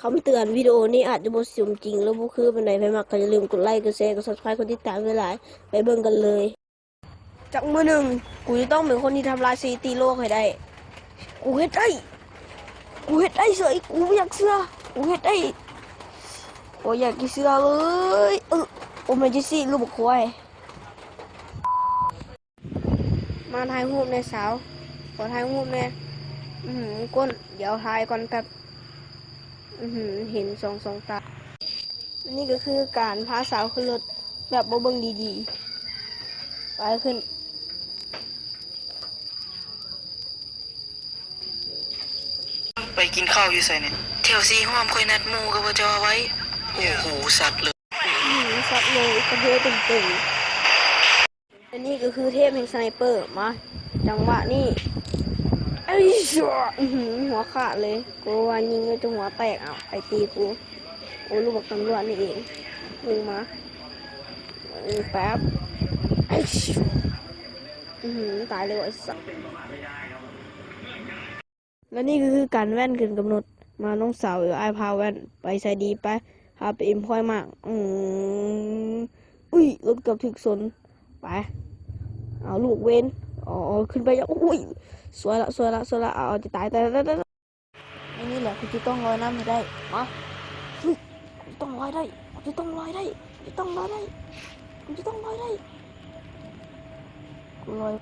ຄຳເຕືອນ, ວິດີໂອນີ້ອາດຈະບໍ່ສົມຈິງ ຫຼື ບໍ່ຄືປານໃດ. ໃຜມັກກໍຢ່າລືມກົດໄລ, ກົດແຊ, ກົດ Subscribe ກົດຕິດຕາມຫຼາຍໆ. ໄປເບິ່ງກັນເລີຍ. ຈັກມື້ໜຶ່ງ ກູຈະຕ້ອງເປັນຄົນທີ່ທຳລາຍສະຖິຕິໂລກໃຫ້ໄດ້. ກູເຮັດໄດ້! ກູເຮັດໄດ້ເສີຍ! ກູບໍ່ຢາກເຊື່ອ! ກູເຮັດໄດ້! ບໍ່ຢາກຈະເຊື່ອເລີຍ! ເອີ ໂອ ແມ່ນເຈສີ້ ລູກບັກຄວາຍ. ມາຖ່າຍຮູບແດ່ສາວ, ຂໍຖ່າຍຮູບແດ່. ອືຫື ກົ້ນ, ດຽວຖ່າຍກ່ອນແປັບ. ອືຫື ເຫັນສອງສອງຕາ. ອັນນີ້ກໍຄືການພາສາວຂຶ້ນລົດແບບບໍ່ເບິ່ງດີໆ. ໄປຂຶ້ນ. ໄປກິນເຂົ້າຢູ່ໃສນີ້? ແຖວສີ່ຮ່ວມ, ຂ້ອຍນັດໝູ່ກັບພວກເຈົ້າເອົາໄວ້. ໂອ້ໂຫ ຊັດເລີຍ. ອືມ ຊັດເລີຍ, ກະເທື່ອເຕັມໆ. ອັນນີ້ກໍຄືເທບແຫ່ງສະໄນເປີ. ມາ ຈັງຫວະນີ້ ເອີຍ ອືຫື ຫົວຂາດເລີຍ. ກູວ່າຍິງຈົນຫົວແຕກ. ເອົາ ໃຜຕີກູ? ໂອ້ ລູກບັກຕຳຫຼວດນີ້ເອງ. ມຶງມາ ເອີ ແປັບ ເອີຍ ອືຫື ຕາຍເລີຍວ່າ ໄອ້ສັດ. ແລະນີ້ກໍຄືການແວ່ນຂຶ້ນກັບລົດ. ມານ້ອງສາວ ເອີ ອ້າຍພາແວ່ນ. ໄປໃສດີ? ໄປ ພາໄປເອັມພອຍມາກ. ອືມ ອຸ້ຍ ລົດເກືອບຖືກຊົນ. ໄປ ເອົາລູກເວນ. ອໍ ຂຶ້ນໄປ. ອຸ້ຍ ສວຍລະ ສວຍລະ ສວຍລະ. ເອົາ ເອົາ ຈະຕາຍ ຕາຍ ຕາຍ ຕາຍ. ໃນນີ້ແຫຼະ ກູຈະຕ້ອງລອຍນ້ຳໃຫ້ໄດ້. ມາ ເຮີ້ຍ ກູຈະຕ້ອງລອຍໄດ້ ກູຈະຕ້ອງລອຍໄດ້ ກູຈະຕ້ອງລອຍໄດ້ ກູຈະຕ້ອງລອຍໄດ້ ກູລອຍ.